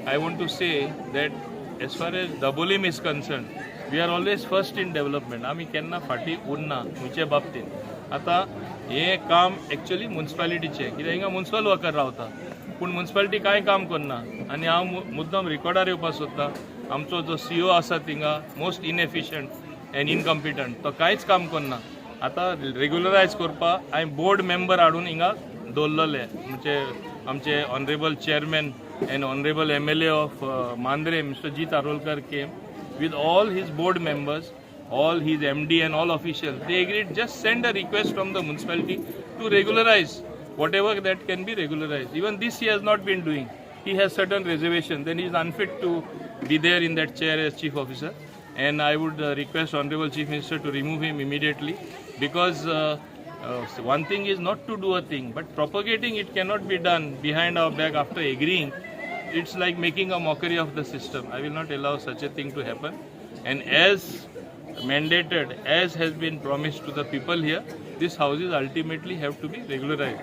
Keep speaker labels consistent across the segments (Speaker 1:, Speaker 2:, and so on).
Speaker 1: I want to say that as far as Dabolim is concerned, we are always first in development. आमी केन्ना फाटीं उरना खंयचे बाबतींत. आतां हें काम एक्चुअली मुन्सिपालिटीचें, कित्याक हिंगा मुन्सिपल वर्कर रावता, पूण मुन्सिपालिटी कांय काम करना. आनी हांव मुद्दम रिकॉर्डार येवपाक सोदता, आमचो जो सीओ आसा थिंगा, मोस्ट इनएफिशियंट एंड इनकम्पिटंट, तो कांयच काम करना. आतां रेग्युलरायज करपाक हांवें बोर्ड मेंबर हाडून हिंगा दवरलेले. म्हणजे आमचे honourable chairman and honourable MLA of Mandrem, Mister Jit Arolkar, came with all his board members, all his MD and all officials. They agreed, just send a request from the municipality to regularize whatever that can be regularized. Even this he has not been doing. He has certain reservation. Then he is unfit to be there in that chair as chief officer. And I would request Honorable Chief Minister to remove him immediately because one thing is not to do a thing, but propagating it cannot be done behind our back after agreeing. It's like making a mockery of the system. I will not allow such a thing to happen. And as mandated, as has been promised to the people here, these houses ultimately have to be regularized.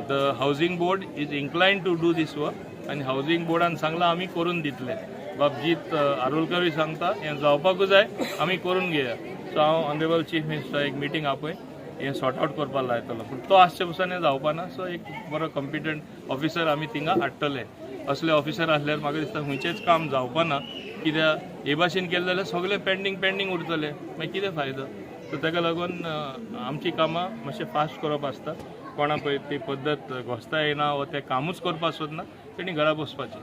Speaker 1: The housing board is inclined to do this work आनी housing बोर्डान सांगलां, आमी करून दितले. बाब जीत आरोलकरूय सांगता, हें जावपाकूच जाय, आमी करून घेया. सो हांव ऑनरेबल चीफ मिनिस्टर एक मिटींग आपय हें सॉर्ट आउट करपाक लायतलो. पूण तो आसचे पसून हें जावपा ना. सो एक बरो कॉम्पिटंट ऑफिसर आमी थिंगा हाडटले. असले ऑफिसर आसल्यार म्हाका दिसता खंयचेंच काम जावपा ना, कित्याक हे भाशेन केलें जाल्यार सगळें पेंडींग पेंडींग उरतलें, मागीर कितें फायदो? सो ताका लागून आमची कामां मातशें फास्ट करप आसता. कोणा पळय ती पद्दत घोस्ता येना वा तें कामूच करपाक सोदना, तेणी घरा बसपाचें.